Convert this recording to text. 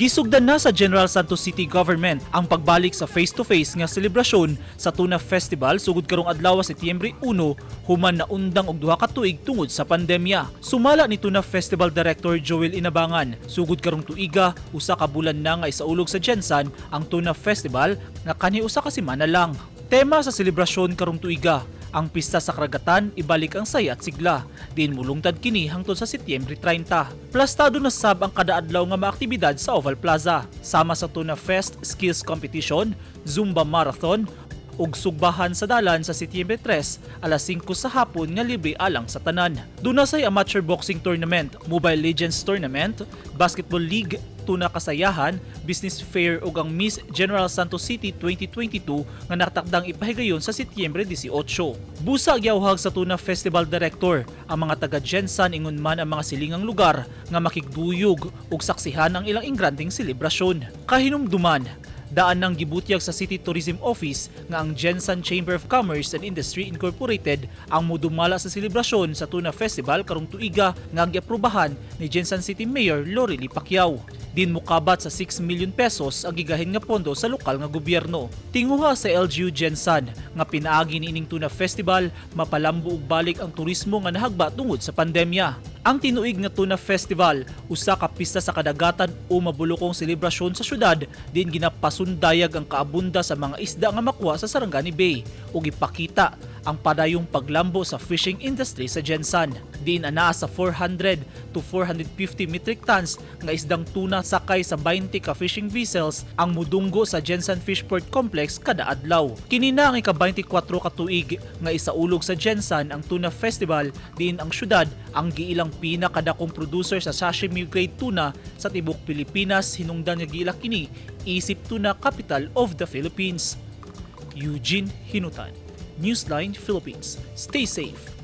Gisugdan na sa General Santos City Government ang pagbalik sa face-to-face nga selebrasyon sa Tuna Festival sugod karong adlaw, Setyembre 1, human naundang og 2 ka tuig tungod sa pandemya. Sumala ni Tuna Festival Director Joel Inabangan, sugod karong tuiga, 1 ka bulan na nga isaulog sa GenSan ang Tuna Festival nga kanhi 1 ka semana lang. Tema sa selebrasyon karong tuiga, ang pista sa karagatan, ibalik ang saya at sigla. Diin mulungtad kini hangtod sa Setyembre 30. Plastado na sab ang kada adlaw nga mga aktibidad sa Oval Plaza. Sama sa Tuna Fest Skills Competition, Zumba Marathon, ug sugbahan sa dalan sa Setyembre 3, alas 5 sa hapon nga libre alang sa tanan. Duna say amateur boxing tournament, Mobile Legends tournament, basketball league, Tuna Kasayahan, Business Fair ug ang Miss General Santos City 2022 nga nakatakdang ipahigayon sa Setyembre 18. Busa giawhag sa Tuna Festival Director ang mga taga GenSan, ingon man ang mga silingang lugar, nga makigduyog ug saksihan ang ilang ingrandeng selebrasyon. Kahinumduman, daan nang gibutyag sa City Tourism Office nga ang GenSan Chamber of Commerce and Industry Incorporated ang mudumala sa selebrasyon sa Tuna Festival karong tuiga nga giaprobahan ni GenSan City Mayor Lorely Pacquiao. Din mukabat sa 6 million pesos ang gigahin nga pondo sa lokal nga gobyerno. Tinguha sa LGU GenSan nga pinaagi niining Tuna Festival mapalambo og balik ang turismo nga nahagba tungod sa pandemya. Ang tinuig nga Tuna Festival, usa ka pista sa kadagatan o mabulokong selebrasyon sa syudad din ginapasundayag ang kaabunda sa mga isda nga makuha sa Sarangani Bay ug ipakita ang padayong paglambo sa fishing industry sa GenSan. Diin anaa sa 400 to 450 metric tons nga isdang tuna sakay sa 20 ka fishing vessels ang mudunggo sa GenSan Fishport Complex kada adlaw. Kini na ang ika-24 ka tuig nga isaulog sa GenSan ang Tuna Festival, diin ang syudad ang giilang pinakadakong producer sa sashimi grade tuna sa tibok Pilipinas, hinungdan nga giila kini isip tuna capital of the Philippines. Eugene Hinutan, Newsline Philippines. Stay safe.